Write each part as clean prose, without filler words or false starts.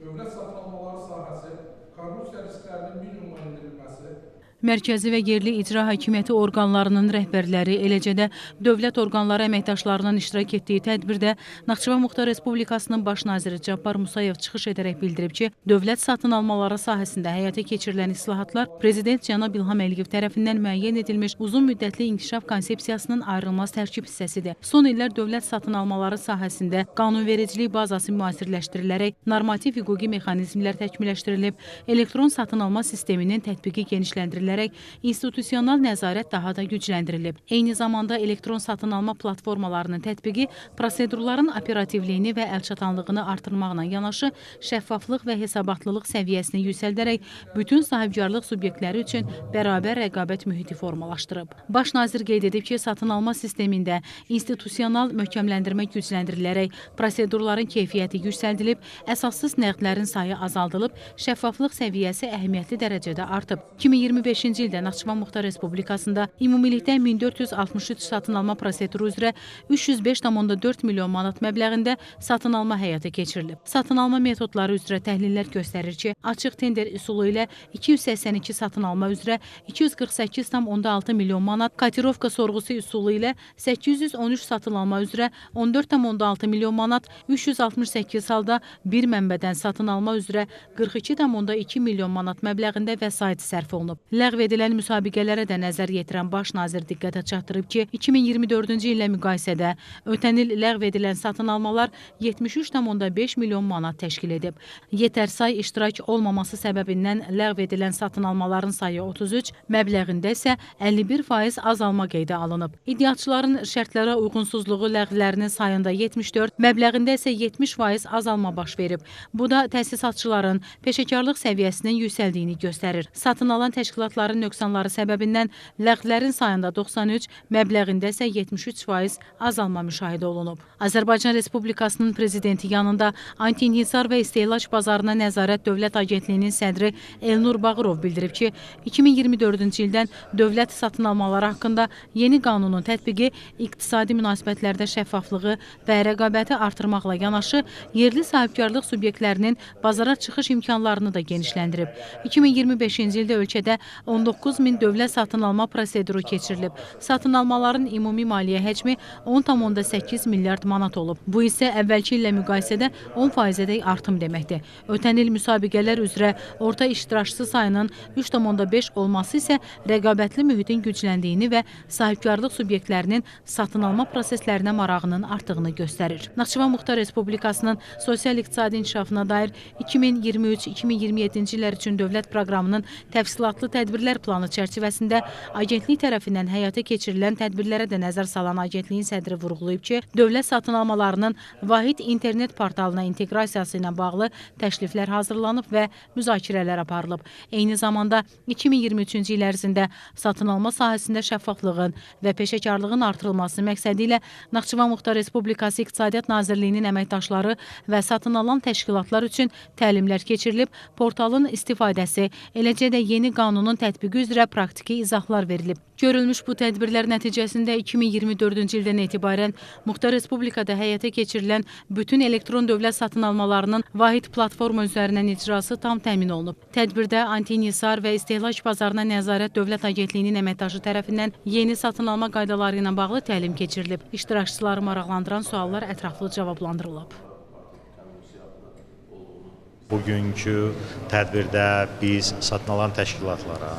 Dövlət satın almaları sahəsi korrupsiya risklərinin minimuma endirilməsi, Mərkəzi və yerli icra hakimiyyəti orqanlarının rəhbərləri, eləcə də dövlət orqanları əməkdaşlarının iştirak etdiyi tədbirdə Naxçıvan Muxtar Respublikasının Baş naziri Cabbar Musayev çıxış edərək bildirib ki, dövlət satın almaları sahəsində həyata keçirilən islahatlar Prezident cənab İlham Əliyev tərəfindən müəyyən edilmiş uzun müddətli inkişaf konsepsiyasının ayrılmaz tərkib hissəsidir. Son illər dövlət satın almaları sahəsində qanunvericilik bazası müasirləşdirilərək normativ hüquqi mexanizmlər təkmilləşdirilib, elektron satın alma sisteminin tətbiqi genişləndirilərək institusional nəzarət daha da gücləndirilib. Eyni zamanda elektron satın alma platformalarının tətbiqi prosedurların operativliyini və əlçatanlığını artırmaqla yanaşı şəffaflıq və hesabatlılıq səviyyəsini yüksəldərək bütün sahibkarlıq subyektləri üçün bərabər rəqabət mühiti formalaşdırıb. Baş nazir qeyd edib ki, satın alma sistemində institusional möhkəmləndirmə gücləndirilərək prosedurların keyfiyyəti yüksəldilib, əsassız nəqdlərin sayı azaldılıb, şəffaflıq səviyyəsi əhəmiyyətli dərəcədə artıb. 2025-ci ildə Naxçıvan Muxtar Respublikasında ümumilikdə 1463 satın alma proseduru üzrə 305,4 milyon manat məbləğində satın alma həyata keçirilib. Satın alma metodları üzrə təhlillər göstərir ki, açıq tender üsulu ilə 282 satın alma üzrə 248,6 milyon manat, kotirovka sorğusu üsulu ilə 813 satın alma üzrə 14,6 milyon manat, 368 halda bir mənbədən satın alma üzrə 42,2 milyon manat məbləğində vəsait sərf olunub. Ləğv edilən müsabiqələrə də nəzər yetirən Baş nazir diqqətə çatdırıb ki, 2024-cü illə müqayisədə ötən il ləğv edilən satın almalar 73,5 milyon manat təşkil edib. Yetər say iştirak olmaması səbəbindən ləğv edilən satın almaların sayı 33, məbləğində isə 51% azalma qeydə alınıb. İddiaçıların şərtlərə uyğunsuzluğu ləğvlərinin sayında 74, məbləğində isə 70% azalma baş verib. Bu da təsisatçıların peşəkarlıq səviyyəsinin yüksəldiyini göstərir. Satın alan təşkilatların nöqsanları səbəbindən ləğvlərin sayında 93, məbləğində isə 73% azalma müşahidə olunub. Azərbaycan Respublikasının Prezidenti yanında Anti-İnhisar və İstehlak Bazarına Nəzarət Dövlət Agentliyinin sədri Elnur Bağırov bildirib ki, 2024-cü ildən dövlət satın almaları haqqında yeni qanunun tətbiqi iqtisadi münasibətlərdə şəffaflığı və rəqabəti artırmaqla yanaşı yerli sahibkarlıq subyektlərinin bazara çıxış imkanlarını da genişləndirib. 2025-ci ildə ölkədə 19 min dövlət satın alma proseduru keçirilib. Satın almaların ümumi maliyyə həcmi 10,8 milyard manat olub. Bu isə əvvəlki illə müqayisədə 10%-ədək artım deməkdir. Ötən il müsabiqələr üzrə orta iştirakçı sayının 3,5 olması isə rəqabətli mühitin gücləndiyini və sahibkarlıq subyektlərinin satın alma proseslərinə marağının artdığını göstərir. Naxçıvan Muxtar Respublikasının sosial-iqtisadi inkişafına dair 2023-2027-ci illər üçün dövlət proqramının təfsilatlı tədbirlər planı çərçivəsində agentlik tərəfindən həyata keçirilən tədbirlərə də nəzər salan agentliyin sədri vurğulayıb ki, dövlət satın almalarının vahid internet portalına inteqrasiyası ilə bağlı təkliflər hazırlanıb və müzakirələr aparılıb. Eyni zamanda 2023-cü il ərzində satın alma sahəsində şəffaflığın və peşəkarlığın artırılması məqsədi ilə Naxçıvan Muxtar Respublikası İqtisadiyyat Nazirliyinin əməkdaşları və satın alan təşkilatlar üçün təlimlər keçirilib, portalın istifadəsi, eləcə də yeni qanunun tətbiqi üzrə praktiki izahlar verilib. Görülmüş bu tədbirlər nəticəsində 2024-cü ildən etibarən Muxtar Respublikada həyata keçirilən bütün elektron dövlət satın almalarının vahid platforma üzərindən icrası tam təmin olunub. Tədbirdə Anti-İnhisar və İstehlak Bazarına Nəzarət Dövlət Agentliyinin əməkdaşı tərəfindən yeni satın alma qaydaları ilə bağlı təlim keçirilib. İştirakçıları maraqlandıran suallar ətraflı cavablandırılıb. Bugünkü tədbirdə biz satın alan təşkilatlara,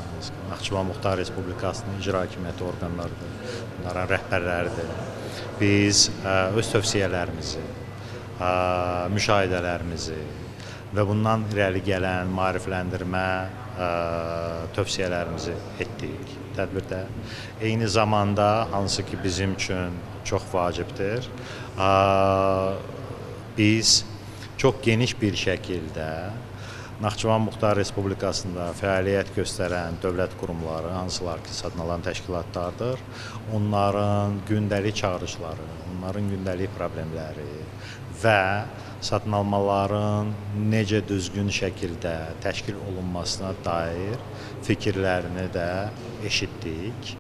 Naxçıvan Muxtar Respublikasının icra hakimiyyəti orqanlarıdır, bunların rəhbərləridir. Biz öz tövsiyələrimizi, müşahidələrimizi və bundan irəli gələn maarifləndirmə tövsiyələrimizi etdik tədbirdə. Eyni zamanda, hansı ki bizim üçün çox vacibdir, biz çox geniş bir şəkildə Naxçıvan Muxtar Respublikasında fəaliyyət göstərən dövlət qurumları, hansılar ki, satın alan təşkilatlardır, onların gündəlik çağırışları, onların gündəlik problemləri və satın almaların necə düzgün şəkildə təşkil olunmasına dair fikirlərini də eşitdik.